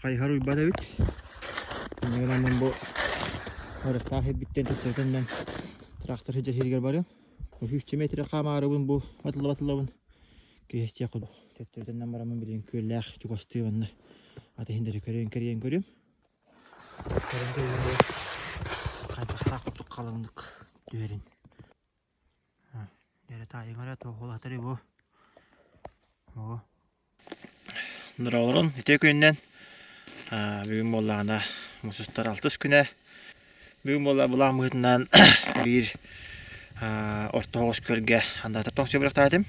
Хайыһар уйбат эбит. Инньэ гынан бу Арыктаах ирбиттэн төттөрүтүнэн трактор сылдьар сиригэр барыам. Үһүччэ метрэ хаамаарыбын бу батылла-батыллабын киһистиэх курдук. Төттөрүтүнэн бараммын билигин күөллээх чугастыы манна ат иһин көрөн кэрийэн көрүм. Көрөн көрүм бу хайдахтаах курдук халыҥнык түһэрин. Дьэрэ таайыҥ эрэ туох улаатарый бу? Оо. Норолорун үтүө күнүнэн бүгүн буоллаҕына муус устар алтыс күнэ. Бүгүн буолла былаан быһыытынан биир орто оҕус күөлгэ андаатар тоҥсуйа бырахтаатым.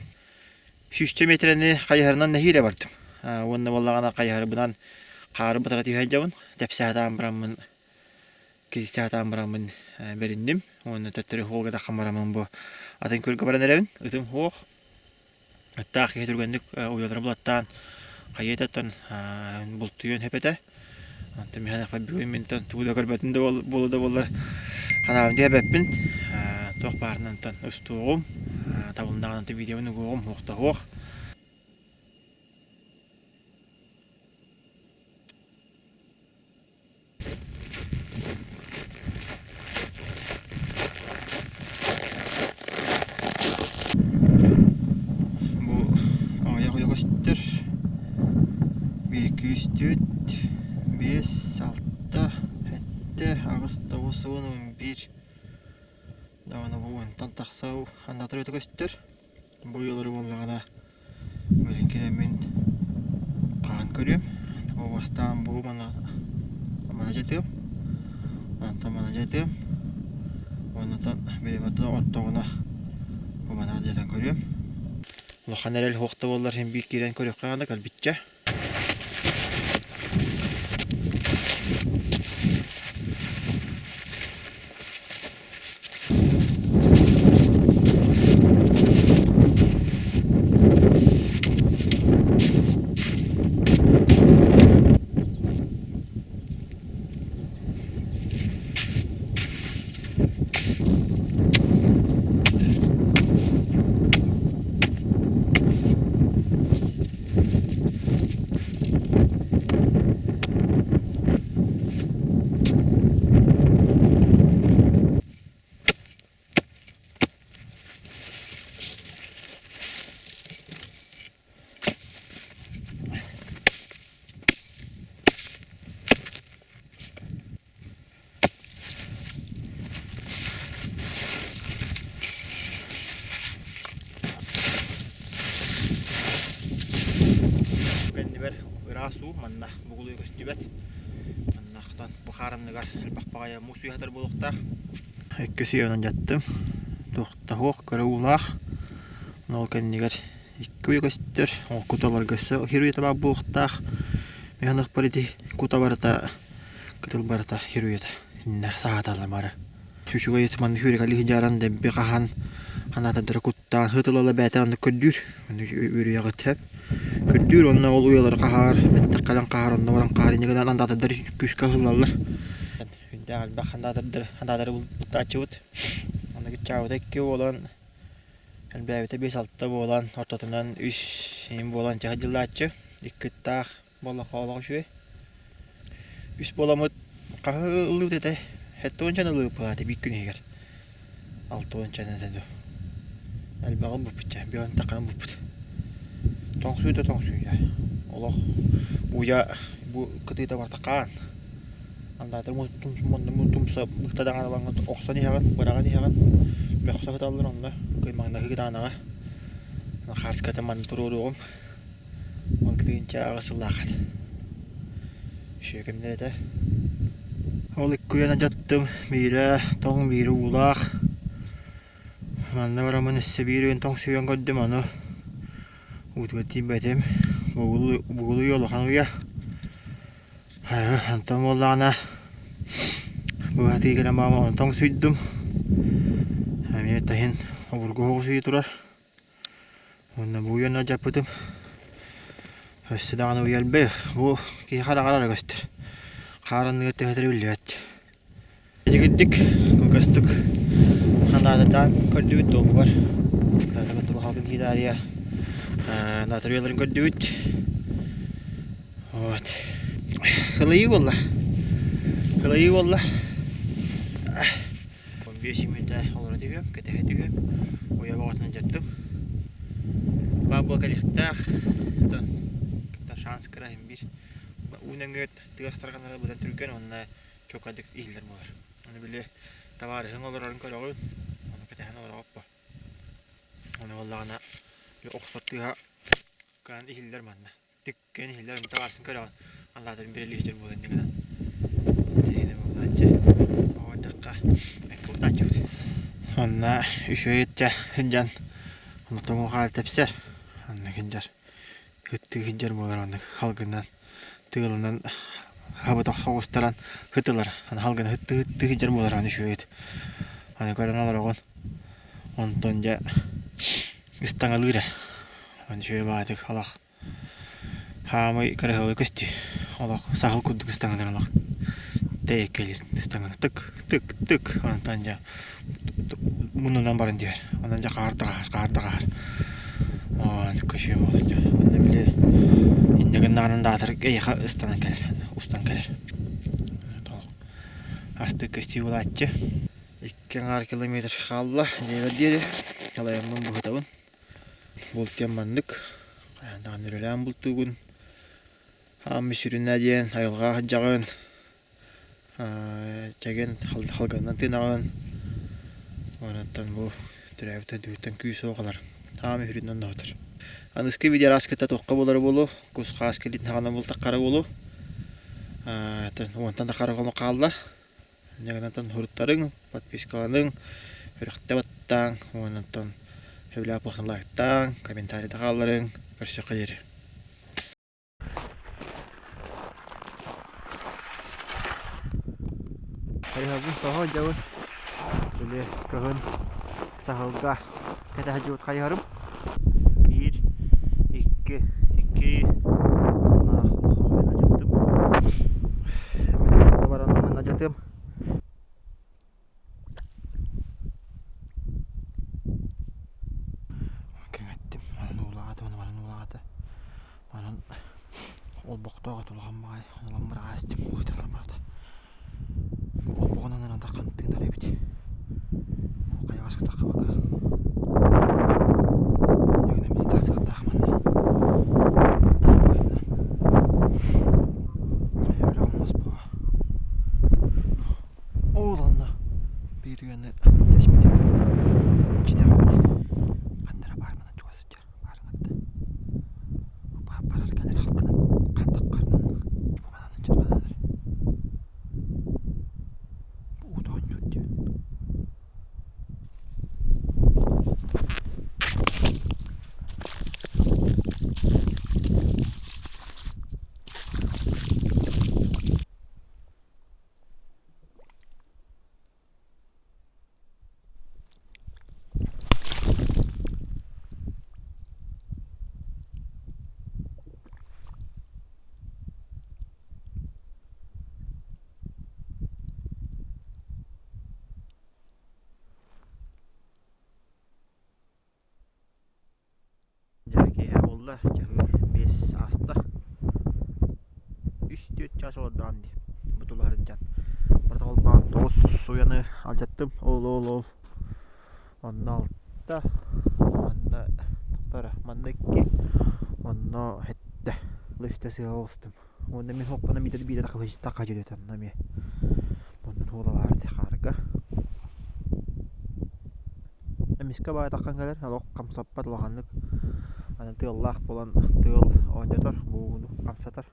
Сүүсчэ миэтэрэни хайыһарынан нэһиилэ бардым. Уонна буоллаҕына хайыһарбынан хаары батара түһэ сылдьабын. Тэпсэ сатаан бараммын киирсэ сатаан бараммын бэринним. Уонна төттөрү суолга таххан бараммын бу атын күөлгэ баран эрэбин. Ытым суох. Ыттаах киһи түргэнник уйаларын булаттаан хайыататтан бултуйуон сөп этэ. Онтон мин бүгүн минтэн тугу да көрбөтүм да буолуо да буоллар ханаабын түһэбэппин. Туох баарынан онтон устуоҕум, табылыннаҕына видеобун угуоҕум, суох да суох. Бу аҕыйах уйа көстөр. Биир күүстүүт, биэс, алта, сэттэ, аҕыс, тоҕус, уон, 11. Даҕаны бу уонтан тахса андаатар уйата көстөр. Бу уйалары буоллаҕына Билин кэлэммин хаһан көрүөм. Бу бастаан бу маны маны дьатыам. Онтон маны дьатыам. Уонна бириэмэтэ ортоҕуна бу маны дьатан көрүөм. Улахан эрэл суох да буоллар син биир киирэн көрүөххэ наада кэлбиччэ. Кэннибэр ыраас уу манна бугулуйа көстүбэт. Манна хотон бу хаар анныгар элбэх баҕайы муус үөһэтэр буолуохтаах. Иккис үйэнэн дьаттым. Туох да суох, кыра уулаах. Ол кэннигэр икки уйа көстөр. Ол куталарга өссө хир уйата баар буолуохтаах. Мин саныахпар ити кута барыта, кытыл барыта хир уйата. Иннэ сааталар бары. Үчүгэй маннык үөрэ сыдьааран дэлби хаһан анаатардара куттаан сытылала бэйэтэ оннук көрдүүр үөрүйэҕит сөп көрдүүр уонна ол уйалары хаһаар бэттэх кэлэн хаһаар онно баран хаһаар инньэ гынан андаатардар күүскэ ыһыллаллар үрдээх элбэх андаатардар андаатары бултааччыбыт онно кыччаабыта икки буолан элбээбитэ биэс-алта буолан ортотунан үс иһин буолан чаһы дьыллааччы икки ыттаах Буоллахха олох үчүгэй. Үс буоламмыт хаһы ыллыбыт этэ? Сэттэ ыллыбыт биир күн иһигэр. Алта уончаны этэ дуо. Элбэҕи ылбыппыт биэһэн тахханы ылбыппыт. Тоҥсуйда тоҥсуйда. Олох уйа бу кытыыта барыта хаан. Андаатар тумса быкта даҕаны ылаҥҥыт охсон иһэҕин, быраҕан иһэҕин. Мөхсө сыталлар онно. Кыймаҥнаһыы кытаанаҕа. Хаарската манна туруоруоҕум. 10 тыһыынча сыллаах этэ. Үчүгэй кэмнэр этэ. Ол икки үйэни дьаттым. Биирэ тоҥ, биирэ уулаах. Манна бараммын өссө биир үйэн тоҥ сүйэн көрдүм, ону уутугар тиийбэтим. Бугул уйа улахан уйа. Онтон буоллаҕына быһатыы кэлэн баҕам онтон тоҥсуйдум. Эмиэ таһын обургу оҕус уйа турар. Уонна бу уйан алдьаппытым. Өссө даҕаны уйа элбэх. Бу киһи хараҕар эрэ көстөр. Хаар анныгар түһэтэрэ биллибэт. Итигирдик, кылгастык ханаататаан көрдүбүт дуобугар. Кытта киираарыйа наатар уйаларын көрдүбүт. Вот. Сылайыы буолла. Сылайыы буолла. 15 мүнүүтэ олоро түһүөм, кэтэһэ түһүөм. Уйа бөҕөтүнэн дьаттым. Баа буола кэлиэхтээх. Оттон шанс кыра иһин биир. Уу нөҥүө тыас тарҕанара быдан түргэн уонна чуолкайдык иһиллэр буолар. Ону били табаарыһыҥ олорорун көрөҕүн, ону кэтэһэн олороҕоппо. Ону буоллаҕына охсор тыаһа кыан иһиллэр манна. Түккэн иһиллэр, ону табаарысын көрөҕүн. Аллаатын бирилиһитэр буолан инньэ гынан. Дьиһинэ буолааччы. Оҕордоххо бэккэ утааччыбыт. Онно үчүгэй ычча сылдьан, ону тоҥу хаар тэпсэр. Онно сылдьар. Ыттыы сылдьар буолар оннук халгынан тыалынан хабытах соҕустаран ыт ылар аны халгына ыттыы ыттыы сылдьар буолар аны үчүгэй ыт аны көрөн олороҕун онтон дьэ ыстаҥалыыр ээ аны үчүгэй баҕайытык олох хаамай кыраһыабай көстүү олох саһыл курдук ыстаҥалыыр олох тэйэккэлиир ыстаҥалыыр тык тык тык онтон дьэ муннунан баран түһэр. Онон дьэ хаар да хаһар, хаар да хаһар. Көчүө буолар дьэ. Онно били инньэ гыннаҕынан даатар эйиэхэ ыстанан кэлэр, устан кэлэр. Астык көстүү буолааччы. Икки аҥаар километр хаалла дьиэбэр диэри. Халайаммын быһытабын. Бултуйан маннык. Хайаан даҕаны үлэлээн бултуугун. Хааммы сүрүнэ диэн айылҕаҕа сылдьаҕын. Чэгиэн халганынан тыынаҕын. Онтон бу төрөөбүт дойдубуттан күүс-уох ылар. Хаам үһүрүнэн онноһутар. Аныгыскы видеораскыта туохха буолара буолуо, кус-хаас кэлиитин хаҕана бултаххара буолуо. Уонтан да хара хонук хаалла. Дьаҥанантан суруттарыҥ, подпискаланыҥ, сүрэхтэ баттааҥ, уоннантан сөбүлээх буолсан лайктааҥ, комментарийда хаалларыҥ. Көрсүөххэ диэри. Хайыһарбын соһо сылдьабын. Били кыһын саһылга кэтэ сылдьыбыт хайыһарым. Биир, икки, икки аннаах улахан мин адьаттым. Мин баран мин адьатым. Кэҥэттим. Манан уулаата уонна манан уулаата. Манан олбохтоох этэ улахан баҕайы. Онон быраҕаастым. Ыытыллан барда. Бу олбоҕунан анатаххын тыынар эбит. Бу хайаҕаска таххыбакка. Дьэгинэ мин тахсыахтаах манна. Тахтаах быһыытынан. Үрэҕим муоспаҕа. Ол онно биир үөнү тэспитим. Иччитэх ханна эрэ баар манан чугас сылдьар баарыҥатта. Барар кэлэр халкынан хантаххар манна. Бу манан ынчырҕанан эрэ. Бу уут оонньуур дии. Дьэ киэһэ буолла, чаһыы биэс ааста. Үс түөрт чаас олордоҕум дии. Бу тулаһырдьан. Барыта холбоон тоҕус суйаны алдьаттым. Ол ол ол. Онно алта, манна тохтоо манна икки, онно сэттэ. Үстэ сыыһа оҕустум. Уонна мин хоппуна миитэ биирэ тахха дьүлүтэ онно эмиэ. Оннун хуола баар хаарга. Эмискэ баайтаххан кэлэр, олох хамсаппат улаханнык. Аны тыаллаах буолан тыал оонньотор, бууну хамсатар.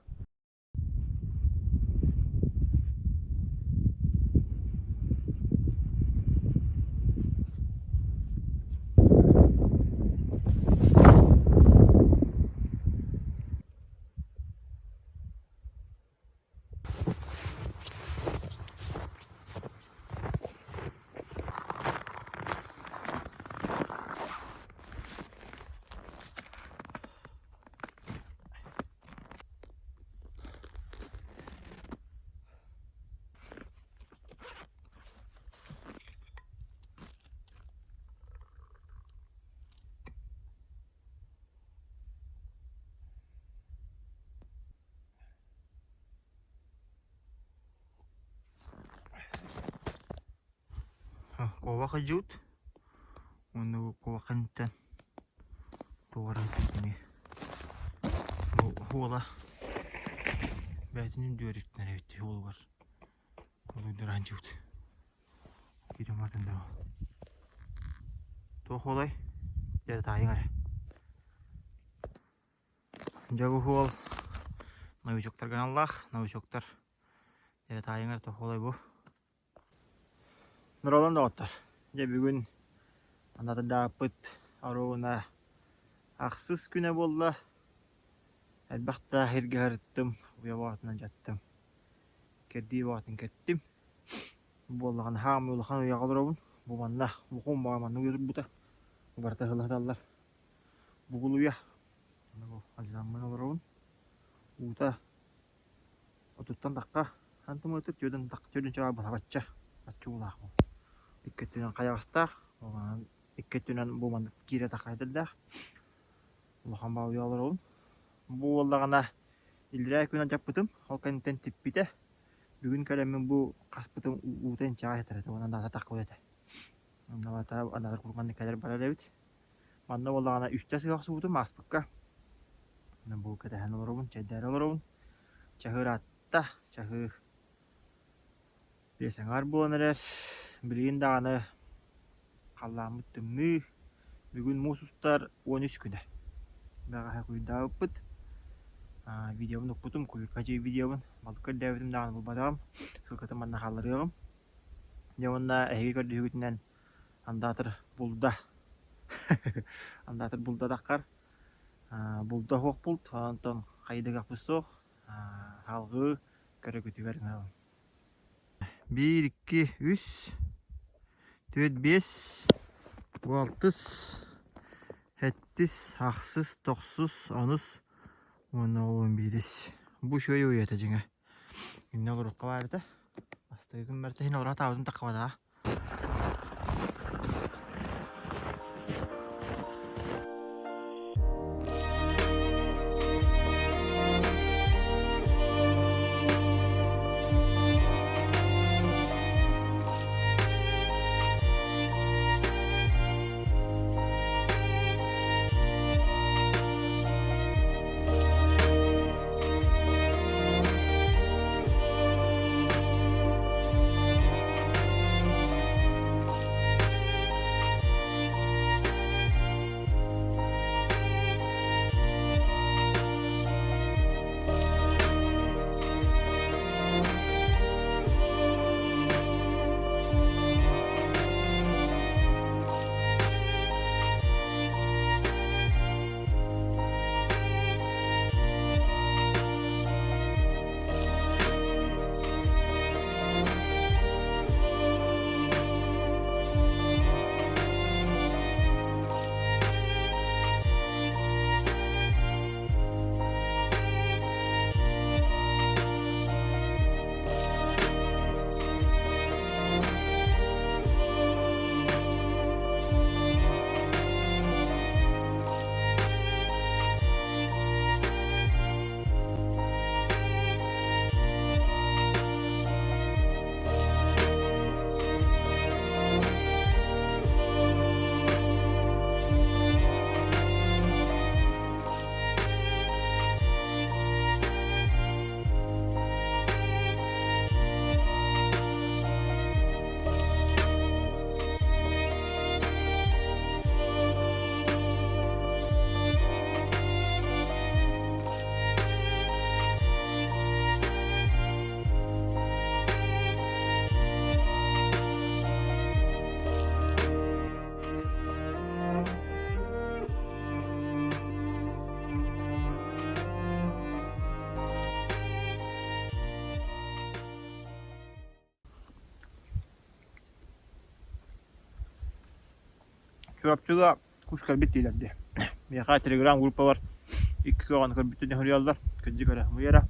Куобах ыдьыут уонна бу куобах кэнниттэн туора эмиэ бу уола бэйэтин үрдүгэр эбит уолугар Олуйдараан дьыбыт. Киирэн бардым да Туох уолай? Дьэ таайыҥ эрэ. Дьэ бу уол новичоктарга аналлаах. Новичоктар дьэ таайыҥ эрэ туох уолай бу. Нуралан доҕоттор. Дьэ бүгүн анатырдааппыт оруобуна ахсыс күнэ буолла. Элбэх да сиргэ сырыттым, уйа боотунан дьаттым. Кэрдии бөҕөтүн кэттим. Буоллаҕына хаамыы улахан уйаҕа олоробун. Бу манна букум баҕа маннык уйа турбута. Барыта ыһылла Бугул уйа. Бу алдьанаммын олоробун. Уута отуттан тахха хантымыытыр түөдэн түөдэн чаҕа бачча бачча уулаах бу. Икки өттүнэн хайаҕастаах, икки өттүнэн бу маннык киирэ тахха этэрдээх. Улахан баҕа уйа олоробун. Бу буоллаҕына иллэрээ күн алдьаппытым, ол кэнниттэн типпитэ. Бүгүн кэлэммин бу хаспытым уута инчэҕэй сытар этэ уонна наада таххыбыт этэ. Онно анаатар куруук маннык кэлэр барар эбит. Манна буоллаҕына үстэ сыа охсубутум ааспыкка. Бу кэтэһэн олоробун, чэйдээри олоробун. Чаһы ыраатта, чаһы Биэс аҥаар буолан эрэр, билигин даҕаны халлааммыт тымныы, бүгүн муус устар 13 күнэ. Бэҕэһээ куйдаабыппыт, видеобун укпутум, куйурка дьиэ видеобун, балык көрдөөбүтүм даҕаны булбатаҕым, ссылкатын манна хаалларыаҕым. Дьэ уонна эһиги көрдөһүүгүтүнэн андаатыр булда, андаатыр булда таххар, булда суох булт, онтон хайдыгахпыт суох, салҕыы көрөгүтүгэр ыҥырабын. Биир, икки, үс, түөрт, биэс, алтыс, сэттис, ахсыс, тохсус, онус уонна ол биирис. Бу үчүгэй уйата дьиҥэ. Иннэ олоруохха баар этэ. Бастакы күн барыта иһин олоро сатаабытым таххыбатаҕа. Чурапчыга кус кэлбит дииллэр дии. Миэхэ телеграм группабар икки көҕөнү көрбүттэн суруйаллар. Кырдьык эрэ хомуйара.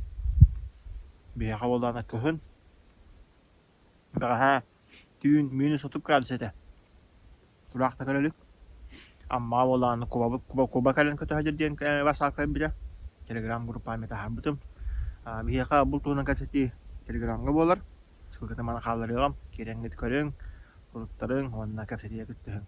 Биһиэхэ буоллаҕына кыһын. Бэҕэһээ түүн минус 30 градус этэ. Тураах да көрө илик. Аммаҕа буоллаҕына кубабыт куба куба кэлэн көтө сылдьар диэн бассаапка кэлбитэ. Телеграм группаҕа эмиэ таһаарбытым. Биһиэхэ бу туһунан кэпсэтии телеграмҥа буолар. Ссылкатын маны хаалларыаҕым. Киирэҥҥит көрүҥ. Суруттарыҥ уонна кэпсэтиигэ кыттыһыҥ.